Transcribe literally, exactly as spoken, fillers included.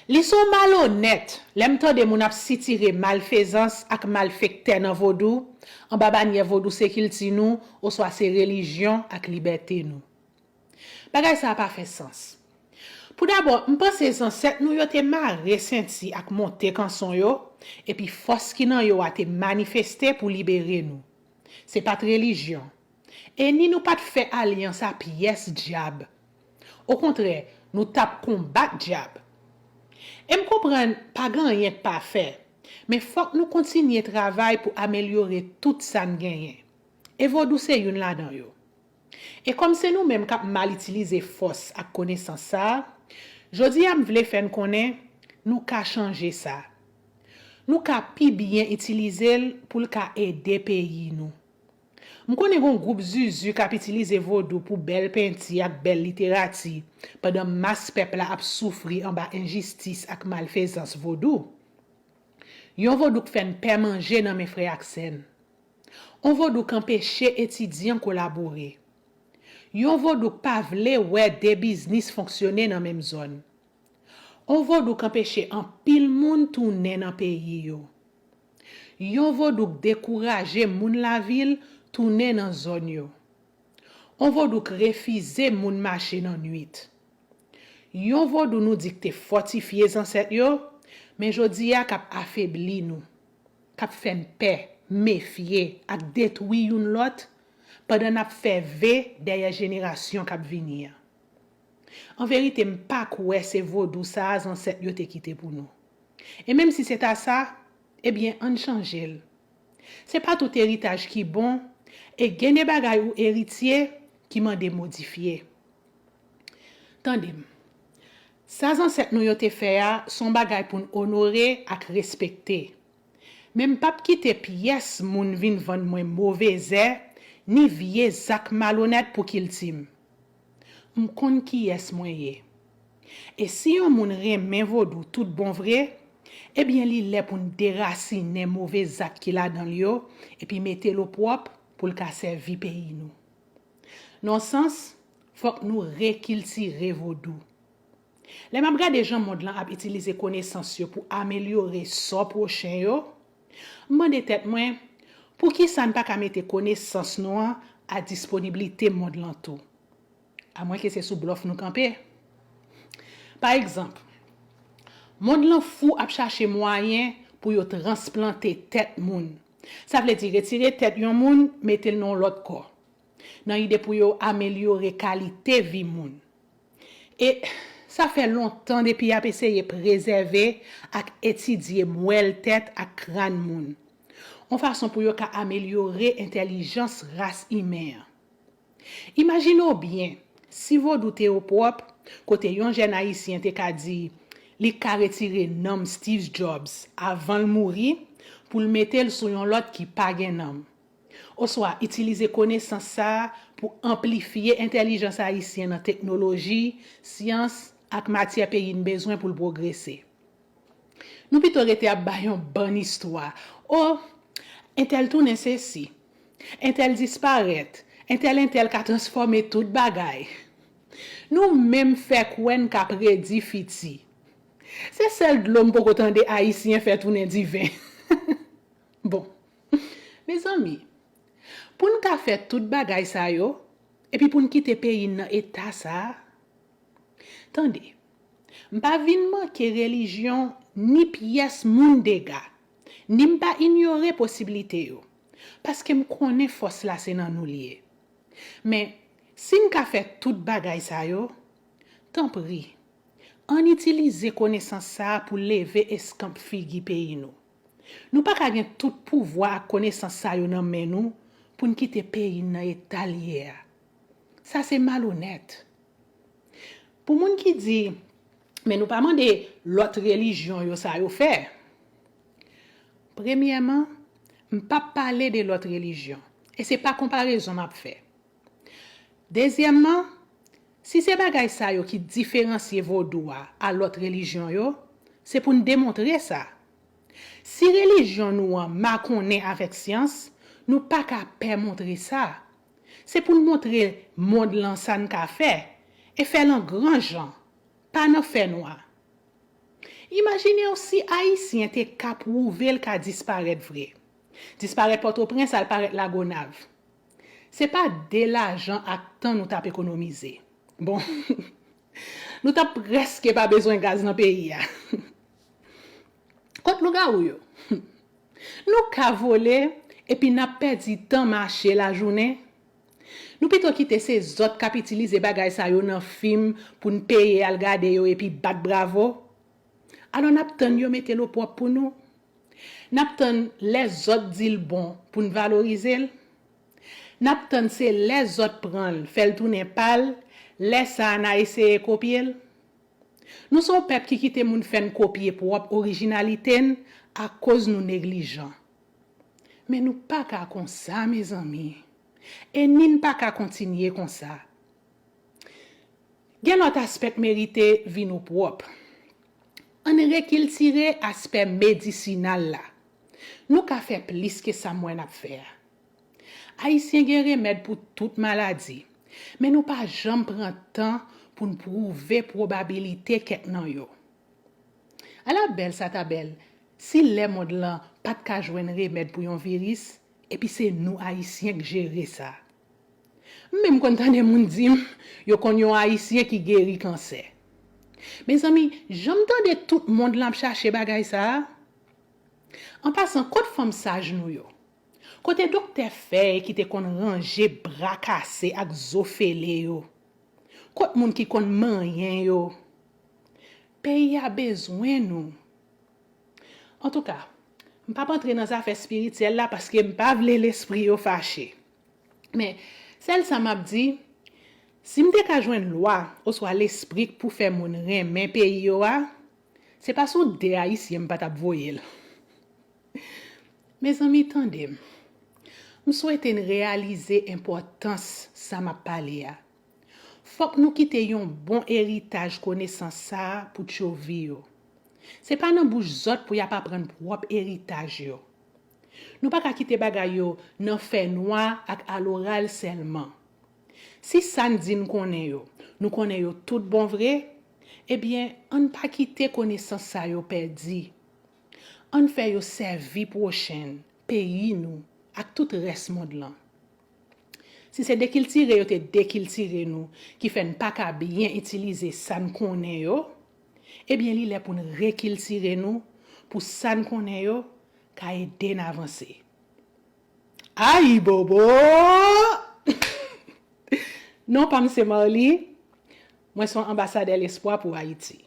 Li se yon malonèt lè m tande moun ap sitire malfezans ak malfektè nan vodou, anba banyè vodou se kilti nou, oswa se relijyon ak libète nou. Bagay sa a pa fè sans. Poudabò, m panse zansèt nou yo te mare senti ak monte kanson yo, epi fòs ki nan yo a te manifeste pou libere nou. Se pa t relijyon. E ni nou pa t fè alyans a pyès dyab. Okontrè, nou t ap konbat dyab. E m konprann pa gen anyen k pafè, men fòk nou kontinye travay pou amelyore tout sa n genyen. E vodou se youn ladan yo. E kòm se nou menm k ap mal itilize fòs ak konesans sa a, jodi a m vle fè n konnen nou ka chanje sa. Nou ka pi byen itilize l pou l ka ede peyi nou. M konnen gen yon gwoup zuzu k ap itilize vodou pou bèl penti ak bèl literati, pandan mas pèp la ap soufri anba enjistis ak malfezans vodou. Yon vodou k fè n pè manje nan men frè ak sè n. On vodou k anpeche etidyan kolabore. Yon vodou k pa vle wè de biznis fonksyone nan menm zòn. On vodou k anpeche anpil moun tounen nan peyi yo. Yon vodou k dekouraje moun lavil tounen nan zòn yo. On vodou k refize moun mache nan nwit. Yon vodou nou di k te fòtifye zansèt yo, men jodi a k ap afebli nou, k ap fè n pè, mefye, ak detwi youn lòt, pandan n ap fè ve dèyè jenerasyon k ap vini an. An verite, m pa kwè se vodou sa a zansèt yo te kite pou nou. E menm si se ta sa, ebyen, ann chanje l. Se pa tout eritaj ki bon, e gen de bagay ou eritye ki mande modifye. Tande m. Sa zansèt nou yo te fè a, se yon bagay pou n onore ak respekte. Men m p ap kite pyès moun vin vann mwen move zè, ni vye zak malonèt pou kilti m. M konn kiyès mwen ye. E si yon moun renmen vodou tout bon vre, ebyen li lè pou n derasinen move zak ki ladan l yo, epi mete l opwòp pou l ka sèvi peyi nou. Nan yon sans, fòk nou rekiltire vodou. Lè m ap gade jan mond lan ap itilize konesans yo pou amelyore sò pwochen yo, m mande tèt mwen, poukisa n pa ka mete konesans nou an a disponiblite mond lan tou? Amwenke se sou blòf nou kanpe. Pa egzanp, mond lan fou ap chache mwayen pou yo transplante tèt moun. Sa vle di retire tèt yon moun, mete l nan yon lòt kò, nan ide pou yo amelyore kalite vi moun. E sa fè lontan depi y ap eseye prezève ak etidye mwèl tèt ak kràn moun, yon fason pou yo ka amelyore entèlijans ras imen an. Imajine w byen, si vodou te opwòp, kote yon jèn ayisyen te ka di li ka retire nanm Steve Jobs avan l mouri pou l mete l sou yon lòt ki pa gen nanm. Oswa itilize konesans sa a pou anplifye entèlijans ayisyen nan teknoloji, syans, ak matyè peyi n bezwen pou l pwogrese. Nou pito rete ap bay yon bann istwa. O, entèl tounen sesi, entèl disparèt, entèl entèl ka transfòme tout bagay. Nou menm fè kwè n ka predi fiti. Se sèl dlo m poko tande ayisyen fè tounen diven. Bon, mezanmi, pou n ka fè tout bagay sa yo, epi pou n kite peyi n nan eta sa a, tande, m pa vin manke relijyon ni pyès moun dega, ni m pa inyore posiblite yo, paske m konnen fòs la se nan nou l ye. Men, si n ka fè tout bagay sa yo, tanpri, ann itilize konesans sa a pou leve eskanp figi peyi nou. Nou pa ka gen tout pouvwa ak konesans sa yo nan men nou pou n kite peyi n nan eta l ye a. Sa se malonèt. Pou moun ki di, men nou pa mande lòt relijyon yo sa yo fè. Premyèman, m p ap pale de lòt relijyon, e se pa konparezon m ap fè. Dezyèmman, si se bagay sa yo ki diferansye vodou a a lòt relijyon yo, se pou n demontre sa. Si relijyon nou an makonnen avèk syans, nou pa ka pè montre sa. Se pou n montre mond lan sa n ka fè, e fè l an gran jan, pa nan fènwa. Imajine w si Ayisyen te ka pwouve l ka disparèt vre. Disparèt Pòtoprens al parèt Lagonav. Se pa de lajan ak tan nou t ap ekonomize. Bon, nou t ap prèske pa bezwen gaz nan peyi a. Kot lougawou yo? Nou ka vole epi n ap pèdi tan mache lajounen. Nou pito kite se zòt k ap itilize bagay sa yo nan fim pou n peye al gade yo epi bat bravo. Alò n ap tann yo mete l opwòp pou nou? N ap tann lè zòt di l bon pou n valorize l? N ap tann se lè zòt pran l, fè l tounen pa l, lè sa a n a eseye kopye l? Nou se yon pèp ki kite moun fè n kopye pwòp orijinalite n akoz nou neglijan. Men nou pa ka konsa, mezanmi. E ni n pa ka kontinye konsa. Gen lòt aspè k merite vin opwòp. Ann rekiltire aspè medisinal la. Nou ka fè plis ke sa m wè n ap fè a. Ayisyen gen remèd pou tout maladi, men nou pa janm pran tan pou n pwouve pwobabilite kèk nan yo. Ala bèl sa ta bèl si lèmonn lan pa t ka jwenn remèd pou yon viris, epi se nou Ayisyen k jere sa. M menm konn tande moun di m yo konn yon Ayisyen ki geri kansè. Mezanmi, jan m tande tout mond lan ap chache bagay sa a. An pasan, kot fanm saj nou yo? Kote doktè fèy ki te konn ranje bra kase ak zo fele yo? Kot moun ki konn manyen yo? Peyi a bezwen nou. Antouka, m p ap antre nan zafè espirityèl la paske m pa vle lespri yo fache. Men, sèl sa m ap di, si m te ka jwenn lwa oswa lespri k pou fè moun renmen peyi yo a, se pa sou de Ayisyen m pa t ap voye l. Mezanmi, tande m. M swete n reyalize enpòtans sa m ap pale a. Fòk nou kite yon bon eritaj konesans sa a pou tchovi yo. Se pa nan bouch zòt pou y ap aprann pwòp eritaj yo. Nou pa ka kite bagay yo nan fènwa ak aloral sèlman. Si sa n di n konnen yo, nou konnen yo tout bon vre, ebyen, ann pa kite konesans sa yo pèdi. Ann fè yo sèvi pwochen n, peyi nou, ak tout rès mond lan. Si se dekiltire yo te dekiltire nou ki fè n pa ka byen itilize sa n konnen yo, ebyen li lè pou n rekiltire nou pou sa n konnen yo ka ede n avanse. Ayibobo! Non pa m se Marly, mwen se yon anbasadè lespwa pou Ayiti.